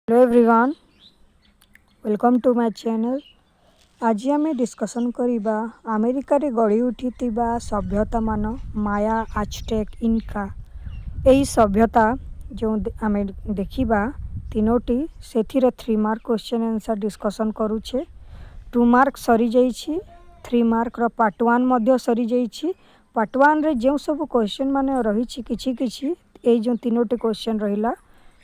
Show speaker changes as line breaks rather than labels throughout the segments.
Hello everyone, welcome to my channel. ଆଜି ଆମେ discussion କରିବା ଆମେରିକାରେ ଗଢ଼ି ଉଠିଥିବା ସଭ୍ୟତାମାନ ମାୟା, ଆଜଟେକ୍, ଇନକା। ଏହି ସଭ୍ୟତା ଯେଉଁ ଆମେ ଦେଖିବା ତିନୋଟି, ସେଥିର three mark question answer discussion କରୁଛେ। ଟୁ ମାର୍କ ସରିଯାଇଛି, ଥ୍ରୀ ମାର୍କର ପାର୍ଟ ୱାନ୍ ମଧ୍ୟ ସରିଯାଇଛି। ପାର୍ଟ ୱାନ୍ରେ ଯେଉଁ ସବୁ କ୍ୱେଶ୍ଚନ୍ ମାନେ ରହିଛି, କିଛି କିଛି ଏଇ ଯେଉଁ ତିନୋଟି କ୍ୱେଶ୍ଚନ୍ ରହିଲା,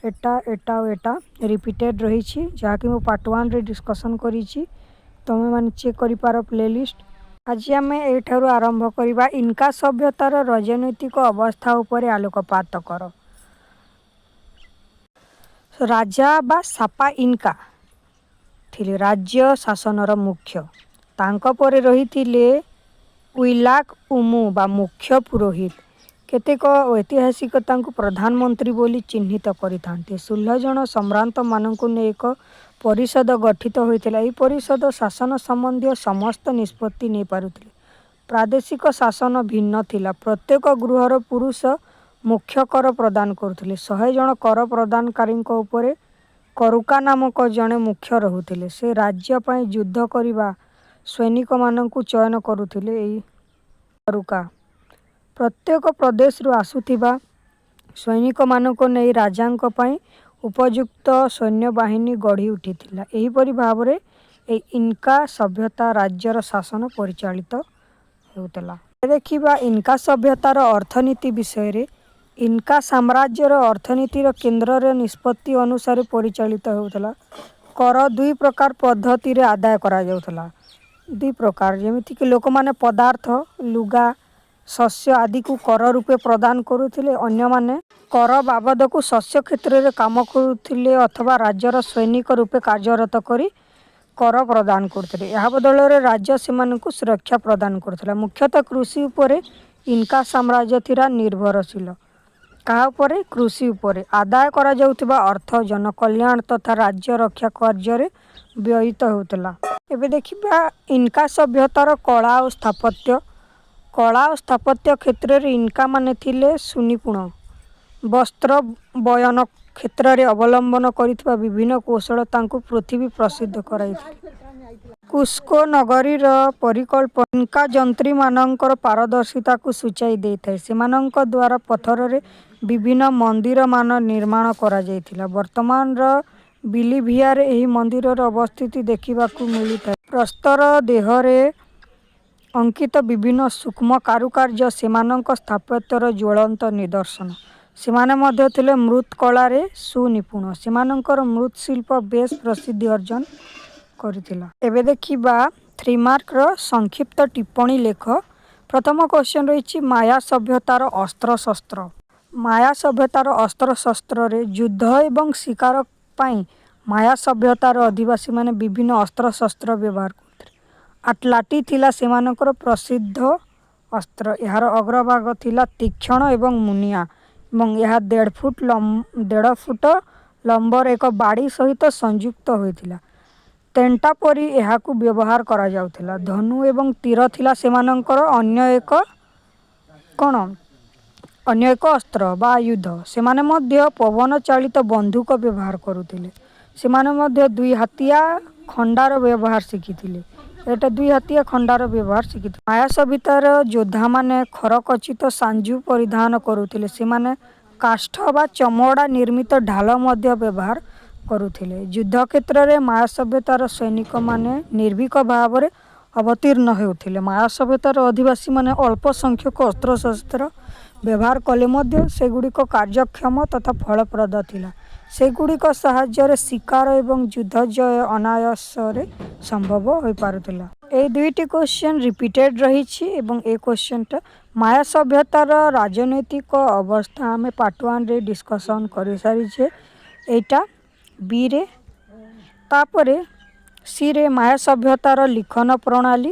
ଏଟା, ଏଟା ଆଉ ଏଟା ରିପିଟେଡ଼୍ ରହିଛି, ଯାହାକି ମୁଁ ପାର୍ଟ ୱାନ୍ରେ ଡିସ୍କସନ୍ କରିଛି। ତୁମେମାନେ ଚେକ୍ କରିପାର ପ୍ଲେଲିଷ୍ଟ। ଆଜି ଆମେ ଏଇଠାରୁ ଆରମ୍ଭ କରିବା। ଇନକା ସଭ୍ୟତାର ରାଜନୈତିକ ଅବସ୍ଥା ଉପରେ ଆଲୋକପାତ କର। ରାଜା ବା ସାପା ଇନକା ଥିଲେ ରାଜ୍ୟ ଶାସନର ମୁଖ୍ୟ। ତାଙ୍କ ପରେ ରହିଥିଲେ ଉଇଲାକ୍ ଉମୁ ବା ମୁଖ୍ୟ ପୁରୋହିତ। କେତେକ ଐତିହାସିକ ତାଙ୍କୁ ପ୍ରଧାନମନ୍ତ୍ରୀ ବୋଲି ଚିହ୍ନିତ କରିଥାନ୍ତି। 16 ଜଣ ସମ୍ଭ୍ରାନ୍ତମାନଙ୍କୁ ନେଇ ଏକ ପରିଷଦ ଗଠିତ ହୋଇଥିଲା। ଏହି ପରିଷଦ ଶାସନ ସମ୍ବନ୍ଧୀୟ ସମସ୍ତ ନିଷ୍ପତ୍ତି ନେଇପାରୁଥିଲେ। ପ୍ରାଦେଶିକ ଶାସନ ଭିନ୍ନ ଥିଲା। ପ୍ରତ୍ୟେକ ଗୃହର ପୁରୁଷ ମୁଖ୍ୟ କର ପ୍ରଦାନ କରୁଥିଲେ। 100 ଜଣ କର ପ୍ରଦାନକାରୀଙ୍କ ଉପରେ କରୁକା ନାମକ ଜଣେ ମୁଖ୍ୟ ରହୁଥିଲେ। ସେ ରାଜ୍ୟ ପାଇଁ ଯୁଦ୍ଧ କରିବା ସୈନିକମାନଙ୍କୁ ଚୟନ କରୁଥିଲେ। ଏଇ କରୁକା ପ୍ରତ୍ୟେକ ପ୍ରଦେଶରୁ ଆସୁଥିବା ସୈନିକମାନଙ୍କୁ ନେଇ ରାଜାଙ୍କ ପାଇଁ ଉପଯୁକ୍ତ ସୈନ୍ୟବାହିନୀ ଗଢ଼ି ଉଠିଥିଲା। ଏହିପରି ଭାବରେ ଏହି ଇନକା ସଭ୍ୟତା ରାଜ୍ୟର ଶାସନ ପରିଚାଳିତ ହେଉଥିଲା। ଦେଖିବା ଇନକା ସଭ୍ୟତାର ଅର୍ଥନୀତି ବିଷୟରେ। ଇନକା ସାମ୍ରାଜ୍ୟର ଅର୍ଥନୀତିର କେନ୍ଦ୍ରର ନିଷ୍ପତ୍ତି ଅନୁସାରେ ପରିଚାଳିତ ହେଉଥିଲା। କର ଦୁଇ ପ୍ରକାର ପଦ୍ଧତିରେ ଆଦାୟ କରାଯାଉଥିଲା। ଦୁଇ ପ୍ରକାର, ଯେମିତିକି ଲୋକମାନେ ପଦାର୍ଥ, ଲୁଗା, ଶସ୍ୟ ଆଦିକୁ କର ରୂପେ ପ୍ରଦାନ କରୁଥିଲେ। ଅନ୍ୟମାନେ କର ବାବଦକୁ ଶସ୍ୟ କ୍ଷେତ୍ରରେ କାମ କରୁଥିଲେ ଅଥବା ରାଜ୍ୟର ସୈନିକ ରୂପେ କାର୍ଯ୍ୟରତ କରି କର ପ୍ରଦାନ କରୁଥିଲେ। ଏହା ବଦଳରେ ରାଜ୍ୟ ସେମାନଙ୍କୁ ସୁରକ୍ଷା ପ୍ରଦାନ କରୁଥିଲା। ମୁଖ୍ୟତଃ କୃଷି ଉପରେ ଇନକା ସାମ୍ରାଜ୍ୟ ଥିଲା ନିର୍ଭରଶୀଳ। କାହା ଉପରେ? କୃଷି ଉପରେ। ଆଦାୟ କରାଯାଉଥିବା ଅର୍ଥ ଜନକଲ୍ୟାଣ ତଥା ରାଜ୍ୟ ରକ୍ଷା କାର୍ଯ୍ୟରେ ବ୍ୟୟିତ ହେଉଥିଲା। ଏବେ ଦେଖିବା ଇନକା ସଭ୍ୟତାର କଳା ଓ ସ୍ଥାପତ୍ୟ। କଳା ଓ ସ୍ଥାପତ୍ୟ କ୍ଷେତ୍ରରେ ଇନକାମାନେ ଥିଲେ ସୁନିପୁଣ। ବସ୍ତ୍ର ବୟନ କ୍ଷେତ୍ରରେ ଅବଲମ୍ବନ କରିଥିବା ବିଭିନ୍ନ କୌଶଳ ତାଙ୍କୁ ପୃଥିବୀ ପ୍ରସିଦ୍ଧ କରାଇଥିଲା। କୁସ୍କୋ ନଗରୀର ପରିକଳ୍ପନା ଇନକା ଯନ୍ତ୍ରୀମାନଙ୍କର ପାରଦର୍ଶିତାକୁ ସୂଚାଇ ଦେଇଥାଏ। ସେମାନଙ୍କ ଦ୍ୱାରା ପଥରରେ ବିଭିନ୍ନ ମନ୍ଦିରମାନ ନିର୍ମାଣ କରାଯାଇଥିଲା। ବର୍ତ୍ତମାନର ବଲିଭିଆରେ ଏହି ମନ୍ଦିରର ଅବସ୍ଥିତି ଦେଖିବାକୁ ମିଳିଥାଏ। ପ୍ରସ୍ତର ଦେହରେ ଅଙ୍କିତ ବିଭିନ୍ନ ସୂକ୍ଷ୍ମ କାରୁକାର୍ଯ୍ୟ ସେମାନଙ୍କ ସ୍ଥାପତ୍ୟର ଜ୍ୱଳନ୍ତ ନିଦର୍ଶନ। ସେମାନେ ମଧ୍ୟ ଥିଲେ ମୃତ୍‌କଳାରେ ସୁନିପୁଣ। ସେମାନଙ୍କର ମୃତ୍‌ଶିଳ୍ପ ବେଶ୍ ପ୍ରସିଦ୍ଧି ଅର୍ଜନ କରିଥିଲା। ଏବେ ଦେଖିବା ଥ୍ରୀ ମାର୍କର ସଂକ୍ଷିପ୍ତ ଟିପ୍ପଣୀ ଲେଖ। ପ୍ରଥମ କ୍ୱେଶ୍ଚନ୍ ରହିଛି ମାୟା ସଭ୍ୟତାର ଅସ୍ତ୍ରଶସ୍ତ୍ର। ମାୟା ସଭ୍ୟତାର ଅସ୍ତ୍ରଶସ୍ତ୍ରରେ ଯୁଦ୍ଧ ଏବଂ ଶିକାର ପାଇଁ ମାୟା ସଭ୍ୟତାର ଅଧିବାସୀମାନେ ବିଭିନ୍ନ ଅସ୍ତ୍ରଶସ୍ତ୍ର ବ୍ୟବହାର କରୁଥିଲେ। ଆଟଲାଟି ଥିଲା ସେମାନଙ୍କର ପ୍ରସିଦ୍ଧ ଅସ୍ତ୍ର। ଏହାର ଅଗ୍ରଭାଗ ଥିଲା ତୀକ୍ଷ୍ଣ ଏବଂ ମୁନିଆ ଏବଂ ଏହା 1.5 ଫୁଟ ଲମ୍ବର ଏକ ବାଡ଼ି ସହିତ ସଂଯୁକ୍ତ ହୋଇଥିଲା। ତେଣ୍ଟା ପରି ଏହାକୁ ବ୍ୟବହାର କରାଯାଉଥିଲା। ଧନୁ ଏବଂ ତୀର ଥିଲା ସେମାନଙ୍କର ଅନ୍ୟ ଏକ କ'ଣ? ଅନ୍ୟ ଏକ ଅସ୍ତ୍ର ବା ଆୟୁଧ। ସେମାନେ ମଧ୍ୟ ପବନ ଚାଳିତ ବନ୍ଧୁକ ବ୍ୟବହାର କରୁଥିଲେ। ସେମାନେ ମଧ୍ୟ ଦୁଇ ହାତିଆ ଖଣ୍ଡାର ବ୍ୟବହାର ଶିଖିଥିଲେ। ଏଇଟା ଦୁଇ ହାତିଆ ଖଣ୍ଡାର ବ୍ୟବହାର ଶିଖିଥିଲେ। ମାୟା ସଭ୍ୟତାର ଯୋଦ୍ଧାମାନେ ଖରଖଚିତ ସାଞ୍ଜୁ ପରିଧାନ କରୁଥିଲେ। ସେମାନେ କାଷ୍ଠ ବା ଚମଡ଼ା ନିର୍ମିତ ଢାଲ ମଧ୍ୟ ବ୍ୟବହାର କରୁଥିଲେ। ଯୁଦ୍ଧ କ୍ଷେତ୍ରରେ ମାୟା ସଭ୍ୟତାର ସୈନିକମାନେ ନିର୍ଭୀକ ଭାବରେ ଅବତୀର୍ଣ୍ଣ ହେଉଥିଲେ। ମାୟା ସଭ୍ୟତାର ଅଧିବାସୀମାନେ ଅଳ୍ପ ସଂଖ୍ୟକ ଅସ୍ତ୍ରଶସ୍ତ୍ର ବ୍ୟବହାର କଲେ ମଧ୍ୟ ସେଗୁଡ଼ିକ କାର୍ଯ୍ୟକ୍ଷମ ତଥା ଫଳପ୍ରଦ ଥିଲା। ସେଗୁଡ଼ିକ ସାହାଯ୍ୟରେ ଶିକାର ଏବଂ ଯୁଦ୍ଧ ଜୟ ଅନାୟାସରେ ସମ୍ଭବ ହୋଇପାରୁଥିଲା। ଏଇ ଦୁଇଟି କ୍ୱେଶ୍ଚନ୍ ରିପିଟେଡ଼୍ ରହିଛି ଏବଂ ଏ କ୍ୱେଶ୍ଚନ୍ଟା ମାୟା ସଭ୍ୟତାର ରାଜନୈତିକ ଅବସ୍ଥା ଆମେ ପାର୍ଟ ୱାନ୍ରେ ଡିସ୍କସନ୍ କରିସାରିଛେ, ଏଇଟା ବିରେ। ତାପରେ ସିରେ ମାୟା ସଭ୍ୟତାର ଲିଖନ ପ୍ରଣାଳୀ,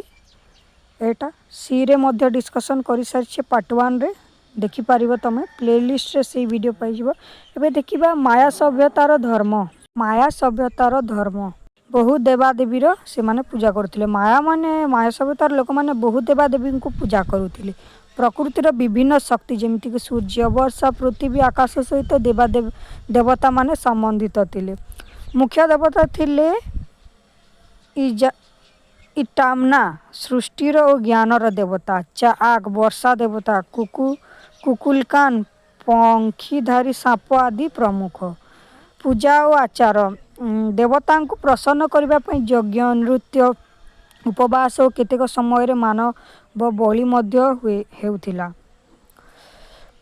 ଏଇଟା ସିରେ ମଧ୍ୟ ଡିସ୍କସନ୍ କରିସାରିଛେ ପାର୍ଟ ୱାନ୍ରେ। ଦେଖିପାରିବ ତମେ, ପ୍ଲେଲିଷ୍ଟରେ ସେଇ ଭିଡ଼ିଓ ପାଇଯିବ। ଏବେ ଦେଖିବା ମାୟା ସଭ୍ୟତାର ଧର୍ମ। ମାୟା ସଭ୍ୟତାର ଧର୍ମ, ବହୁ ଦେବାଦେବୀର ସେମାନେ ପୂଜା କରୁଥିଲେ। ମାୟାମାନେ, ମାୟା ସଭ୍ୟତାର ଲୋକମାନେ ବହୁ ଦେବାଦେବୀଙ୍କୁ ପୂଜା କରୁଥିଲେ। ପ୍ରକୃତିର ବିଭିନ୍ନ ଶକ୍ତି, ଯେମିତିକି ସୂର୍ଯ୍ୟ, ବର୍ଷା, ପୃଥିବୀ, ଆକାଶ ସହିତ ଦେବାଦେବୀ ଦେବତାମାନେ ସମ୍ବନ୍ଧିତ ଥିଲେ। ମୁଖ୍ୟ ଦେବତା ଥିଲେ ଇଟାମ୍ନା, ସୃଷ୍ଟିର ଓ ଜ୍ଞାନର ଦେବତା, ଚାଆକ୍, ବର୍ଷା ଦେବତା, କୁକୁଲକାନ୍, ପକ୍ଷୀଧାରୀ ସାପ ଆଦି ପ୍ରମୁଖ। ପୂଜା ଓ ଆଚାର। ଦେବତାଙ୍କୁ ପ୍ରସନ୍ନ କରିବା ପାଇଁ ଯଜ୍ଞ, ନୃତ୍ୟ, ଉପବାସ ଓ କେତେକ ସମୟରେ ମାନବ ବଳି ମଧ୍ୟ ହେଉଥିଲା।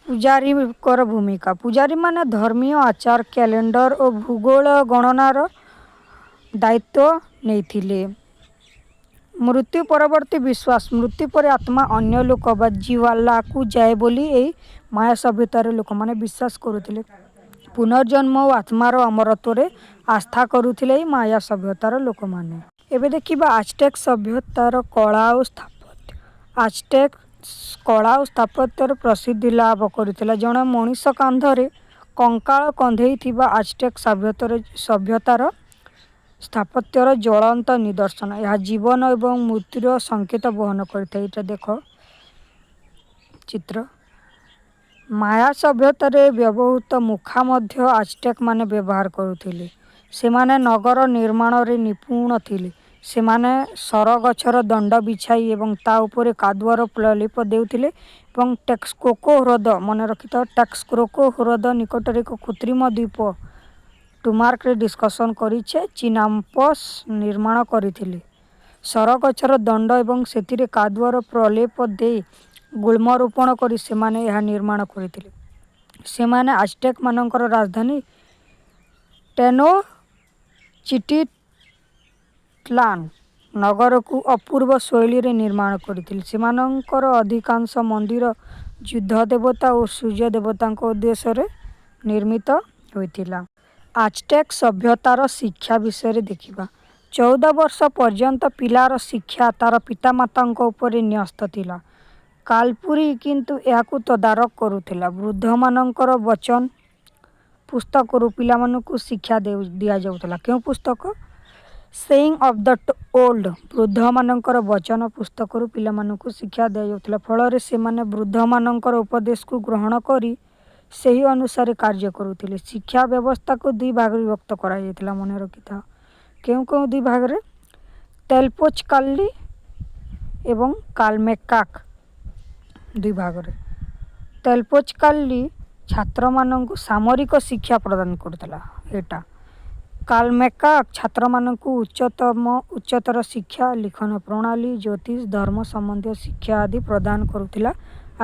ପୂଜାରୀଙ୍କର ଭୂମିକା। ପୂଜାରୀମାନେ ଧର୍ମୀୟ ଆଚାର, କ୍ୟାଲେଣ୍ଡର ଓ ଭୂଗୋଳ ଗଣନାର ଦାୟିତ୍ୱ ନେଇଥିଲେ। ମୃତ୍ୟୁ ପରବର୍ତ୍ତୀ ବିଶ୍ୱାସ। ମୃତ୍ୟୁ ପରେ ଆତ୍ମା ଅନ୍ୟ ଲୋକ ବା ଜିୱାଲାକୁ ଯାଏ ବୋଲି ଏହି ମାୟା ସଭ୍ୟତାର ଲୋକମାନେ ବିଶ୍ୱାସ କରୁଥିଲେ। ପୁନର୍ଜନ୍ମ ଓ ଆତ୍ମାର ଅମରତ୍ୱରେ ଆସ୍ଥା କରୁଥିଲେ ଏହି ମାୟା ସଭ୍ୟତାର ଲୋକମାନେ। ଏବେ ଦେଖିବା ଆଜଟେକ୍ ସଭ୍ୟତାର କଳା ଓ ସ୍ଥାପତ୍ୟ। ଆଜଟେକ୍ କଳା ଓ ସ୍ଥାପତ୍ୟରେ ପ୍ରସିଦ୍ଧି ଲାଭ କରିଥିଲା। ଜଣେ ମଣିଷ କାନ୍ଧରେ କଙ୍କାଳ କନ୍ଧେଇ ଥିବା ଆଜଟେକ୍ ସଭ୍ୟତାର ସ୍ଥାପତ୍ୟର ଜ୍ୱଳନ୍ତ ନିଦର୍ଶନ। ଏହା ଜୀବନ ଏବଂ ମୃତ୍ୟୁର ସଂକେତ ବହନ କରିଥାଏ। ଏଇଟା ଦେଖ ଚିତ୍ର। ମାୟା ସଭ୍ୟତାରେ ବ୍ୟବହୃତ ମୁଖା ମଧ୍ୟ ଆଜଟେକ୍ ମାନେ ବ୍ୟବହାର କରୁଥିଲେ। ସେମାନେ ନଗର ନିର୍ମାଣରେ ନିପୁଣ ଥିଲେ। ସେମାନେ ସରଗଛର ଦଣ୍ଡ ବିଛାଇ ଏବଂ ତା ଉପରେ କାଦୁଅର ପ୍ରଲେପ ଦେଉଥିଲେ ଏବଂ ଟେକ୍ସକୋକୋ ହ୍ରଦ, ମନେ ରଖିଥାଅ, ଟେକ୍ସକୋକୋ ହ୍ରଦ ନିକଟରେ ଏକ କୃତ୍ରିମ ଦ୍ୱୀପ, 2 ମାର୍କରେ ଡିସ୍କସନ୍ କରିଛେ, ଚିନାମ୍ପସ୍ ନିର୍ମାଣ କରିଥିଲେ। ସରଗଛର ଦଣ୍ଡ ଏବଂ ସେଥିରେ କାଦୁଅର ପ୍ରଲେପ ଦେଇ ଗୁଳ୍ମ ରୋପଣ କରି ସେମାନେ ଏହା ନିର୍ମାଣ କରିଥିଲେ। ସେମାନେ ଆଜଟେକ୍ ମାନଙ୍କର ରାଜଧାନୀ ଟେନୋଚିଟିଟ୍ଲାନ୍ ନଗରକୁ ଅପୂର୍ବ ଶୈଳୀରେ ନିର୍ମାଣ କରିଥିଲେ। ସେମାନଙ୍କର ଅଧିକାଂଶ ମନ୍ଦିର ଯୁଦ୍ଧ ଦେବତା ଓ ସୂର୍ଯ୍ୟ ଦେବତାଙ୍କ ଉଦ୍ଦେଶ୍ୟରେ ନିର୍ମିତ ହୋଇଥିଲା। ଆଜଟେକ୍ ସଭ୍ୟତାର ଶିକ୍ଷା ବିଷୟରେ ଦେଖିବା। 14 ବର୍ଷ ପର୍ଯ୍ୟନ୍ତ ପିଲାର ଶିକ୍ଷା ତାର ପିତାମାତାଙ୍କ ଉପରେ ନ୍ୟସ୍ତ ଥିଲା। କାଲପୁରି କିନ୍ତୁ ଏହାକୁ ତଦାରଖ କରୁଥିଲା। ବୃଦ୍ଧମାନଙ୍କର ବଚନ ପୁସ୍ତକରୁ ପିଲାମାନଙ୍କୁ ଶିକ୍ଷା ଦିଆଯାଉଥିଲା। କେଉଁ ପୁସ୍ତକ? ସେଇଙ୍ଗ ଅଫ୍ the old, ବୃଦ୍ଧମାନଙ୍କର ବଚନ ପୁସ୍ତକରୁ ପିଲାମାନଙ୍କୁ ଶିକ୍ଷା ଦିଆଯାଉଥିଲା। ଫଳରେ ସେମାନେ ବୃଦ୍ଧମାନଙ୍କର ଉପଦେଶକୁ ଗ୍ରହଣ କରି ସେହି ଅନୁସାରେ କାର୍ଯ୍ୟ କରୁଥିଲେ। ଶିକ୍ଷା ବ୍ୟବସ୍ଥାକୁ ଦୁଇ ଭାଗରେ ବିଭକ୍ତ କରାଯାଇଥିଲା, ମନେ ରଖିଥାଅ। କେଉଁ କେଉଁ ଦୁଇ ଭାଗରେ? ତେଲପୋଚକାଲି ଏବଂ କାଲମେକାକ୍ ଦୁଇ ଭାଗରେ। ତେଲପୋଚକାଲି ଛାତ୍ରମାନଙ୍କୁ ସାମରିକ ଶିକ୍ଷା ପ୍ରଦାନ କରୁଥିଲା ଏଇଟା। କାଲମେକାକ୍ ଛାତ୍ରମାନଙ୍କୁ ଉଚ୍ଚତର ଶିକ୍ଷା, ଲିଖନ ପ୍ରଣାଳୀ, ଜ୍ୟୋତିଷ, ଧର୍ମ ସମ୍ବନ୍ଧୀୟ ଶିକ୍ଷା ଆଦି ପ୍ରଦାନ କରୁଥିଲା।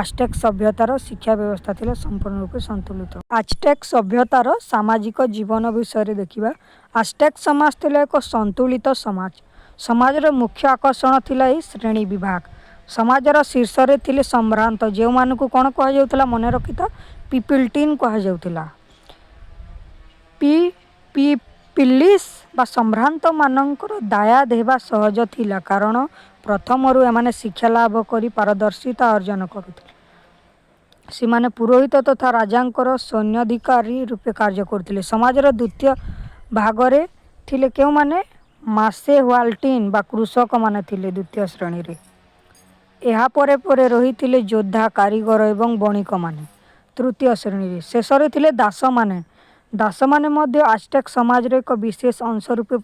ଆଜଟେକ୍ ସଭ୍ୟତାର ଶିକ୍ଷା ବ୍ୟବସ୍ଥା ଥିଲା ସମ୍ପୂର୍ଣ୍ଣ ରୂପେ ସନ୍ତୁଳିତ। ଆଜଟେକ୍ ସଭ୍ୟତାର ସାମାଜିକ ଜୀବନ ବିଷୟରେ ଦେଖିବା। ଆଜଟେକ୍ ସମାଜ ଥିଲା ଏକ ସନ୍ତୁଳିତ ସମାଜ। ସମାଜର ମୁଖ୍ୟ ଆକର୍ଷଣ ଥିଲା ଏହି ଶ୍ରେଣୀ ବିଭାଗ। ସମାଜର ଶୀର୍ଷରେ ଥିଲେ ସମ୍ଭ୍ରାନ୍ତ, ଯେଉଁମାନଙ୍କୁ କ'ଣ କୁହାଯାଉଥିଲା? ମନେ ରଖିଥାଅ, ପିପିଲ୍ଟିନ୍ କୁହାଯାଉଥିଲା। ପିପିଲିସ୍ ବା ସମ୍ଭ୍ରାନ୍ତମାନଙ୍କର ଦାୟାଦ ହେବା ସହଜ ଥିଲା, କାରଣ ପ୍ରଥମରୁ ଏମାନେ ଶିକ୍ଷା ଲାଭ କରି ପାରଦର୍ଶିତା ଅର୍ଜନ କରୁଥିଲେ। ସେମାନେ ପୁରୋହିତ ତଥା ରାଜାଙ୍କର ସୈନ୍ୟାଧିକାରୀ ରୂପେ କାର୍ଯ୍ୟ କରୁଥିଲେ। ସମାଜର ଦ୍ୱିତୀୟ ଭାଗରେ ଥିଲେ କେଉଁମାନେ? ମାସେହ୍ୱାଲ୍ଟିନ୍ ବା କୃଷକମାନେ ଥିଲେ ଦ୍ୱିତୀୟ ଶ୍ରେଣୀରେ। ଏହା ପରେ ପରେ ରହିଥିଲେ ଯୋଦ୍ଧା, କାରିଗର ଏବଂ ବଣିକମାନେ ତୃତୀୟ ଶ୍ରେଣୀରେ। ଶେଷରେ ଥିଲେ ଦାସମାନେ। ଦାସମାନେ ମଧ୍ୟ ଆଜଟେକ୍ ସମାଜର ଏକ ବିଶେଷ ଅଂଶ ରୂପେ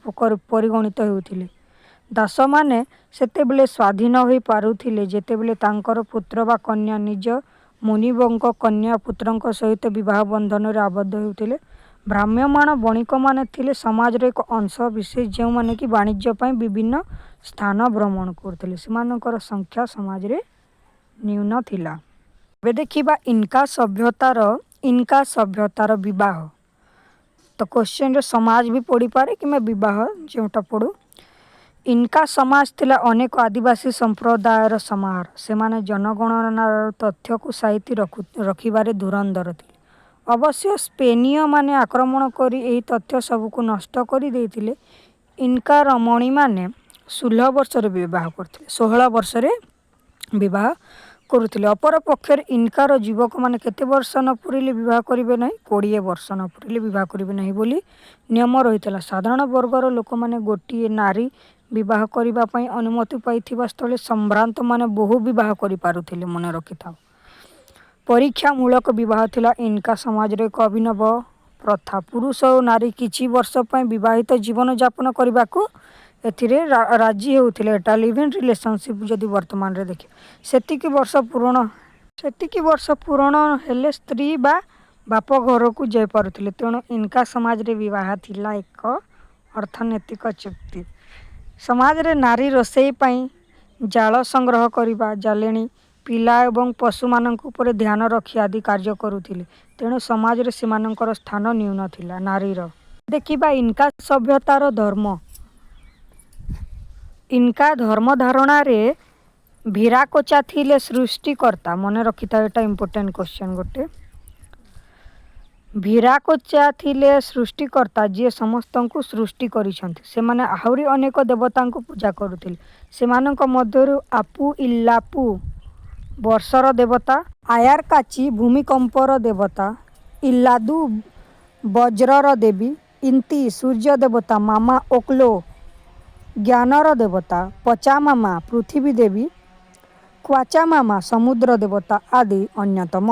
ପରିଗଣିତ ହେଉଥିଲେ। ଦାସମାନେ ସେତେବେଳେ ସ୍ୱାଧୀନ ହୋଇ ପାରୁଥିଲେ, ଯେତେବେଳେ ତାଙ୍କର ପୁତ୍ର ବା କନ୍ୟା ନିଜ ମୁନିବଙ୍କ କନ୍ୟା ପୁତ୍ରଙ୍କ ସହିତ ବିବାହ ବନ୍ଧନରେ ଆବଦ୍ଧ ହେଉଥିଲେ। ଭ୍ରାମ୍ୟମାଣ ବଣିକମାନେ ଥିଲେ ସମାଜର ଏକ ଅଂଶ ବିଶେଷ, ଯେଉଁମାନେ କି ବାଣିଜ୍ୟ ପାଇଁ ବିଭିନ୍ନ ସ୍ଥାନ ଭ୍ରମଣ କରୁଥିଲେ। ସେମାନଙ୍କର ସଂଖ୍ୟା ସମାଜରେ ନ୍ୟୁନ ଥିଲା। ଏବେ ଦେଖିବା ଇନକା ସଭ୍ୟତାର ବିବାହ। ତ କ୍ୱେଶ୍ଚନରେ ସମାଜ ବି ପଡ଼ିପାରେ କିମ୍ବା ବିବାହ, ଯେଉଁଟା ପଡ଼ୁ। ଇନକା ସମାଜ ଥିଲା ଅନେକ ଆଦିବାସୀ ସମ୍ପ୍ରଦାୟର ସମାହାର। ସେମାନେ ଜନଗଣନାର ତଥ୍ୟକୁ ସାଇତି ରଖିବାରେ ଧୁରନ୍ଧର ଥିଲେ। ଅବଶ୍ୟ ସ୍ପେନୀୟମାନେ ଆକ୍ରମଣ କରି ଏହି ତଥ୍ୟ ସବୁକୁ ନଷ୍ଟ କରିଦେଇଥିଲେ। ଇନକା ରମଣୀମାନେ 16 ବର୍ଷରେ ବିବାହ କରୁଥିଲେ, 16 ବର୍ଷରେ ବିବାହ କରୁଥିଲେ। ଅପରପକ୍ଷରେ ଇନକାର ଯୁବକମାନେ କେତେ ବର୍ଷ ନ ପୂରିଲେ ବିବାହ କରିବେ ନାହିଁ? 20 ବର୍ଷ ନ ପୂରିଲେ ବିବାହ କରିବେ ନାହିଁ ବୋଲି ନିୟମ ରହିଥିଲା। ସାଧାରଣ ବର୍ଗର ଲୋକମାନେ ଗୋଟିଏ ନାରୀ ବିବାହ କରିବା ପାଇଁ ଅନୁମତି ପାଇଥିବା ସ୍ଥଳେ ସମ୍ଭ୍ରାନ୍ତମାନେ ବହୁ ବିବାହ କରିପାରୁଥିଲେ, ମନେ ରଖିଥାଅ। ପରୀକ୍ଷାମୂଳକ ବିବାହ ଥିଲା ଇନକା ସମାଜର ଏକ ଅଭିନବ ପ୍ରଥା। ପୁରୁଷ ଓ ନାରୀ କିଛି ବର୍ଷ ପାଇଁ ବିବାହିତ ଜୀବନଯାପନ କରିବାକୁ ଏଥିରେ ରାଜି ହେଉଥିଲେ। ଏଟା ଲିଭ୍ ଇନ୍ ରିଲେସନସିପ୍ ଯଦି ବର୍ତ୍ତମାନରେ ଦେଖିବା। ସେତିକି ବର୍ଷ ପୂରଣ ହେଲେ ସ୍ତ୍ରୀ ବା ବାପ ଘରକୁ ଯାଇପାରୁଥିଲେ। ତେଣୁ ଇନକା ସମାଜରେ ବିବାହ ଥିଲା ଏକ ଅର୍ଥନୈତିକ ଚୁକ୍ତି। ସମାଜରେ ନାରୀ ରୋଷେଇ ପାଇଁ ଜାଳ ସଂଗ୍ରହ କରିବା, ଜାଳେଣି, ପିଲା ଏବଂ ପଶୁମାନଙ୍କ ଉପରେ ଧ୍ୟାନ ରଖିବା ଆଦି କାର୍ଯ୍ୟ କରୁଥିଲେ। ତେଣୁ ସମାଜରେ ସେମାନଙ୍କର ସ୍ଥାନ ନ୍ୟୁନ ଥିଲା ନାରୀର। ଦେଖିବା ଇନକା ସଭ୍ୟତାର ଧର୍ମ। ଇନକା ଧର୍ମ ଧାରଣାରେ ଭିରାକୋଚା ଥିଲେ ସୃଷ୍ଟିକର୍ତ୍ତା। ମନେ ରଖିଥାଅ, ଏଇଟା ଇମ୍ପୋର୍ଟାଣ୍ଟ କ୍ୱେଶ୍ଚନ୍ ଗୋଟେ। ଭିରାକୋଚା ଥିଲେ ସୃଷ୍ଟିକର୍ତ୍ତା, ଯିଏ ସମସ୍ତଙ୍କୁ ସୃଷ୍ଟି କରିଛନ୍ତି। ସେମାନେ ଆହୁରି ଅନେକ ଦେବତାଙ୍କୁ ପୂଜା କରୁଥିଲେ। ସେମାନଙ୍କ ମଧ୍ୟରୁ ଆପୁ ଇଲ୍ଲାପୁ ବର୍ଷାର ଦେବତା, ଆୟାରକାଚି ଭୂମିକମ୍ପର ଦେବତା, ଇଲ୍ଲାଦୁ ବଜ୍ରର ଦେବୀ, ଇନ୍ତି ସୂର୍ଯ୍ୟ ଦେବତା, ମାମା ଓକଲୋ ଜ୍ଞାନର ଦେବତା, ପଚାମାମା ପୃଥିବୀ ଦେବୀ, କ୍ୱାଚାମାମା ସମୁଦ୍ର ଦେବତା ଆଦି ଅନ୍ୟତମ।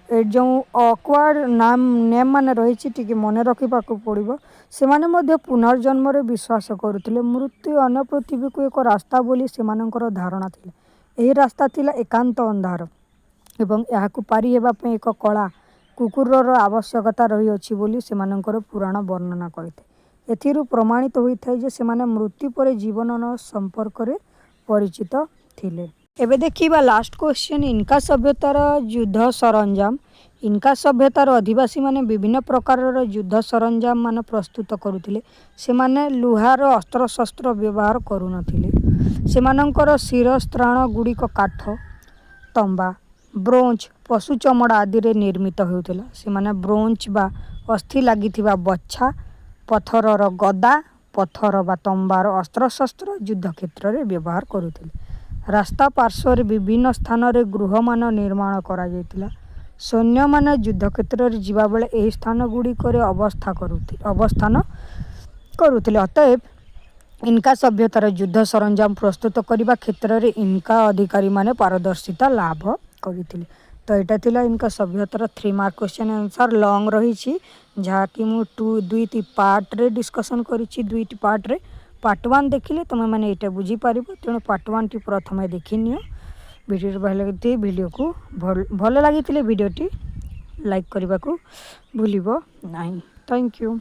ଏ ଯେଉଁ ଅକ୍ୱାର୍ଡ ନାମ ନେମ୍ ମାନେ ରହିଛି, ଟିକେ ମନେ ରଖିବାକୁ ପଡ଼ିବ। ସେମାନେ ମଧ୍ୟ ପୁନର୍ଜନ୍ମରେ ବିଶ୍ୱାସ କରୁଥିଲେ। ମୃତ୍ୟୁ ଅନ୍ୟ ପୃଥିବୀକୁ ଏକ ରାସ୍ତା ବୋଲି ସେମାନଙ୍କର ଧାରଣା ଥିଲା। ଏହି ରାସ୍ତା ଥିଲା ଏକାନ୍ତ ଅନ୍ଧାର ଏବଂ ଏହାକୁ ପାରି ହେବା ପାଇଁ ଏକ କଳା କୁକୁରର ଆବଶ୍ୟକତା ରହିଅଛି ବୋଲି ସେମାନଙ୍କର ପୁରାଣ ବର୍ଣ୍ଣନା କରିଥାଏ। ଏଥିରୁ ପ୍ରମାଣିତ ହୋଇଥାଏ ଯେ ସେମାନେ ମୃତ୍ୟୁ ପରେ ଜୀବନର ସମ୍ପର୍କରେ ପରିଚିତ ଥିଲେ। ଏବେ ଦେଖିବା ଲାଷ୍ଟ କ୍ୱେଶ୍ଚନ୍, ଇନକା ସଭ୍ୟତାର ଯୁଦ୍ଧ ସରଞ୍ଜାମ। ଇନକା ସଭ୍ୟତାର ଅଧିବାସୀମାନେ ବିଭିନ୍ନ ପ୍ରକାରର ଯୁଦ୍ଧ ସରଞ୍ଜାମ ମାନ ପ୍ରସ୍ତୁତ କରୁଥିଲେ। ସେମାନେ ଲୁହାର ଅସ୍ତ୍ରଶସ୍ତ୍ର ବ୍ୟବହାର କରୁନଥିଲେ। ସେମାନଙ୍କର ଶିରସ୍ତ୍ରାଣ ଗୁଡ଼ିକ କାଠ, ତମ୍ବା, ବ୍ରୋଞ୍ଜ, ପଶୁ ଚମଡ଼ା ଆଦିରେ ନିର୍ମିତ ହେଉଥିଲା। ସେମାନେ ବ୍ରୋଞ୍ଜ ବା ଅସ୍ଥି ଲାଗିଥିବା ବର୍ଚ୍ଛା, ପଥରର ଗଦା, ପଥର ବା ତମ୍ବାର ଅସ୍ତ୍ରଶସ୍ତ୍ର ଯୁଦ୍ଧ କ୍ଷେତ୍ରରେ ବ୍ୟବହାର କରୁଥିଲେ। ରାସ୍ତା ପାର୍ଶ୍ୱରେ ବିଭିନ୍ନ ସ୍ଥାନରେ ଗୃହମାନ ନିର୍ମାଣ କରାଯାଇଥିଲା। ସୈନ୍ୟମାନେ ଯୁଦ୍ଧକ୍ଷେତ୍ରରେ ଯିବାବେଳେ ଏହି ସ୍ଥାନଗୁଡ଼ିକରେ ଅବସ୍ଥାନ କରୁଥିଲେ। ଅତଏବ ଇନକା ସଭ୍ୟତାର ଯୁଦ୍ଧ ସରଞ୍ଜାମ ପ୍ରସ୍ତୁତ କରିବା କ୍ଷେତ୍ରରେ ଇନକା ଅଧିକାରୀମାନେ ପାରଦର୍ଶିତା ଲାଭ କରିଥିଲେ। ତ ଏଇଟା ଥିଲା ଇନକା ସଭ୍ୟତାର 3 ମାର୍କ କ୍ୱେଶ୍ଚନ୍ ଆନ୍ସର୍। ଲଙ୍ଗ୍ ରହିଛି, ଯାହାକି ମୁଁ ଟୁ ଦୁଇଟି ପାର୍ଟରେ ଡିସ୍କସନ୍ କରିଛି। ଦୁଇଟି ପାର୍ଟରେ, ପାର୍ଟ 1 ଦେଖିଲେ ତୁମେମାନେ ଏଇଟା ବୁଝିପାରିବ। ତେଣୁ ପାର୍ଟ 1ଟି ପ୍ରଥମେ ଦେଖିନିଅ। ଭିଡ଼ିଓ ଭଲ ଲାଗିଥିଲେ, ଭିଡ଼ିଓକୁ ଭଲ ଲାଗିଥିଲେ ଭିଡ଼ିଓଟି ଲାଇକ୍ କରିବାକୁ ଭୁଲିବ ନାହିଁ। Thank you.